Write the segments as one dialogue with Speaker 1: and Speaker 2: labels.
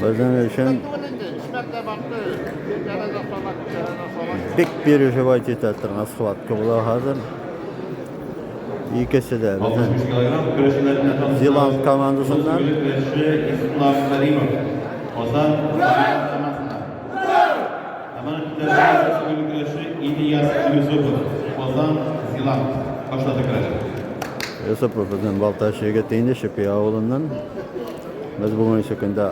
Speaker 1: Безнең өчен бик переживать итә торган схватка була хәзер. Икесе дә безнең Зилант командасыннан.
Speaker 2: Ислам Каримов. Казан көрәшче Ильяс Юсупов. Казан Зилант. Башлады көрәш.
Speaker 1: Юсупов безнең Балтач егете инде, Шепи авылыннан. Без бүгенге көндә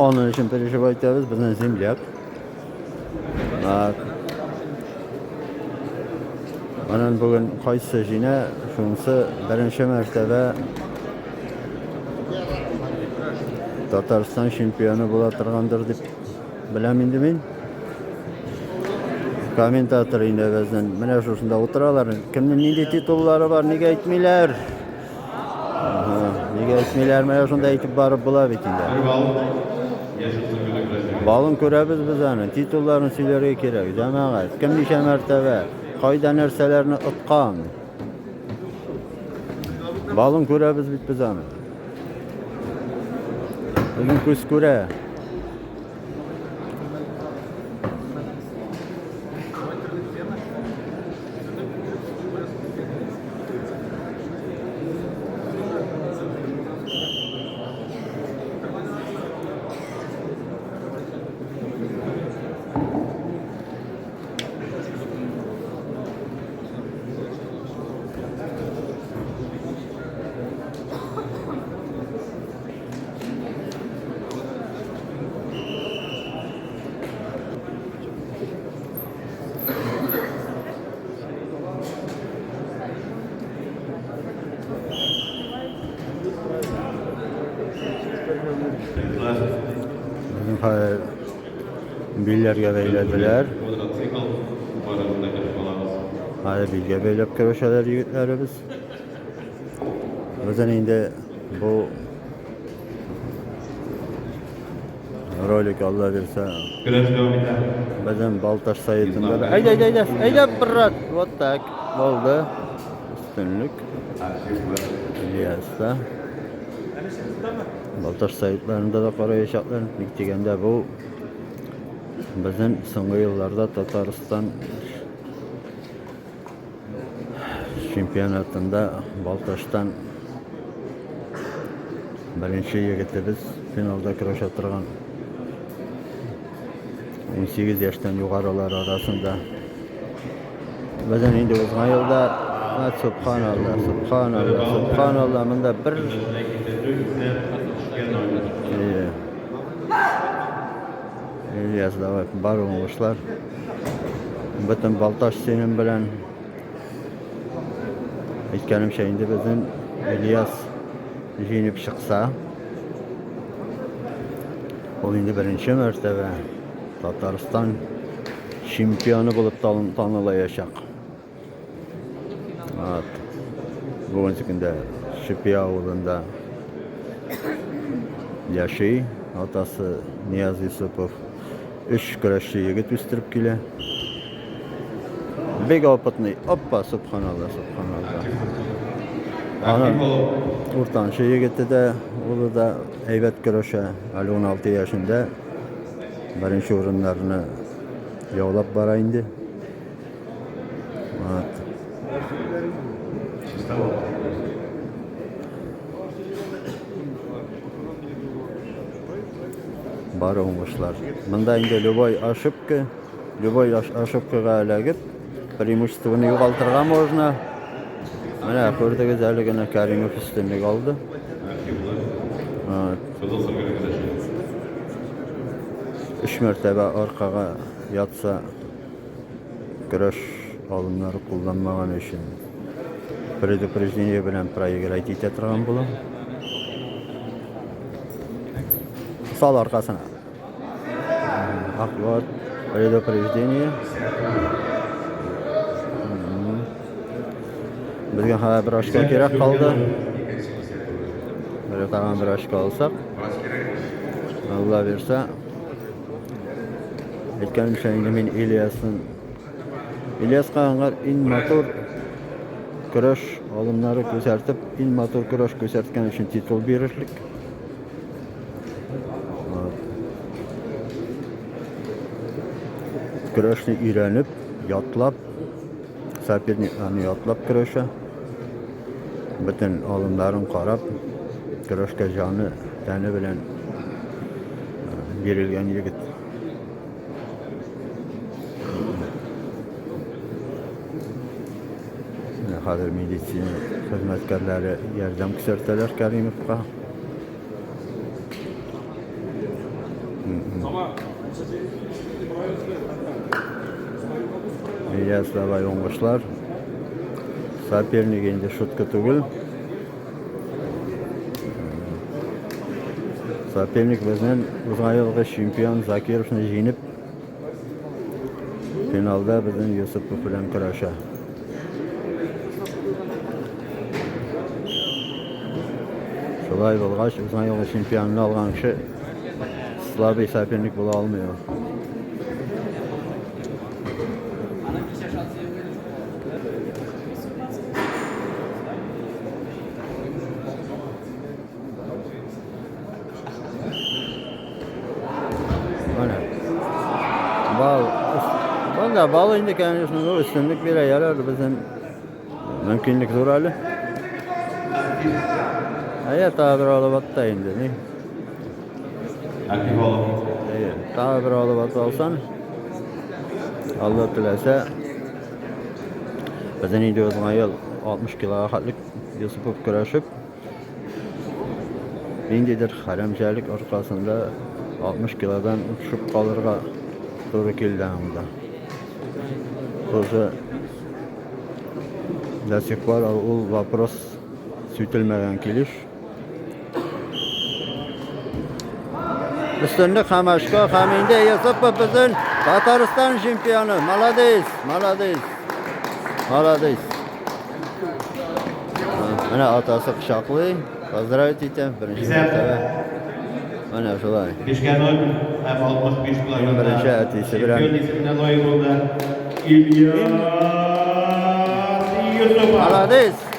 Speaker 1: аның өчен переживать итәбез, безнең земляк. Аның бүген кайсы җиңә, шунысы беренче мәртәбә Татарстан чемпионы була торгандыр дип беләм инде мин. Комментатор инде безнең менә шушында утыралар. Кемнең нинди титуллары бар, нигә әйтмиләр? Нигә әйтмиләр, менә шунда әйтеп барып була бит инде.
Speaker 2: Бер балл. Яшел сөлгеле көрәшчегә.
Speaker 1: Балын күрәбез без аны, титулларын сөйләргә кирәк, җәмәгать. Кем ничә мәртәбә, кайда нәрсәләрне откан. Балын күрәбез бит без аны. Безнең күз күрә. Безнең хәзер билләргә бәйләделәр.
Speaker 2: Квадроцикл барыбыз кереп алабыз.
Speaker 1: Хәзер билгә бәйләп көрәшәләр егетләребез. Безнең инде бу ролик Алла бирсә.
Speaker 2: Көрәш дәвам итә.
Speaker 1: Безнең Балтач сайтында да. Әйдә, әйдә, әйдә, әйдә, брат. Вот так. Булды. Өстенлек. Ильяста. Балтач сайтларында да караячаклар. Ник дигәндә бу безнең соңгы елларда Татарстан чемпионатында Балтачтан беренче егетебез финалда көрәшә торган 18 яшьтән югарылар арасында. Безнең инде узган елда субханалла, субханалла, субханалла, монда бер Ильяс, давай, бар уңышлар. Бөтен Балтач синең белән. Әйткәнемчә, инде безнең Ильяс җиңеп чыкса, ул инде беренче мәртәбә Татарстан чемпионы булып танылаячак. Вот. Бүгенге көндә Шепи авылында яши. Атасы Нияз Юсупов өч көрәшче егет үстереп килә. Бик опытный. Оппа, субханалла, субханалла. Аның уртанчы егете дә, улы да әйбәт көрәшә. Әле 16 яшендә беренче урыннарны яулап бара инде. Вот. Бар уңышлар. Монда инде любой ошибка, любой ошибкага эләгеп, преимуществоны югалтырга можно. Менә күрдегез әле генә Каримов өстенлек алды. Вот. Өч мәртәбә аркага ятса, көрәш алымнары кулланмаган өчен предупреждение белән проиграть итә торган була. Сал аркасына. Ах, вот предупреждение. Безгә хәзер бер очко кирәк калды. Бер тагын бер очко алсак. Алла бирсә. Әйткәнемчә, инде мин Ильясның Ильяска аңар иң матур көрәш алымнары күрсәтеп, иң матур көрәш күрсәткән өчен титул бирерлек. Вот. Көрәшне өйрәнеп, ятлап, соперникларны ятлап көрәшә. Бөтен алымнарын карап, көрәшкә җаны, тәне белән бирелгән егет. Менә хәзер медицина хезмәткәрләре ярдәм күрсәтәләр Кәримовка. Ильяс, давай уңышлар. Соперник инде шутка түгел. Соперник безнең узган елгы чемпион Закировны җиңеп, финалда безнең Юсупов белән көрәшә. Шулай булгач, узган елгы чемпионны алган кеше слабый соперник була алмый ул. Менә. Бал. Монда бал инде, конечно, ну, өстенлек бирә, ярар, безнең мөмкинлек зур әле. Әйе, тагы бер алып атта инде, ни.
Speaker 2: Актив алым.
Speaker 1: Әйе, тагы бер алып ата алсан, Алла теләсә, безнең инде узган ел 60 килога хәтлек Юсупов көрәшеп, Ниндидер хәрәмҗәлек аркасында 60 килодан төшеп калырга туры килде аңда. Тоже до сих пор ул вопрос сүтелмәгән килеш. Өстенлек һәм очко һәм инде Юсупов безнең Татарстан чемпионы. Молодец, молодец. Молодец. Менә атасы кочаклый, поздравить итә, беренче мәртәбә. Менә шулай.
Speaker 2: 5-гә 0 һәм 65 килограммда.
Speaker 1: Беренче әтисе белән.
Speaker 2: Чемпион исеменә лаек булды. Ильяс Юсупов.
Speaker 1: Молодец!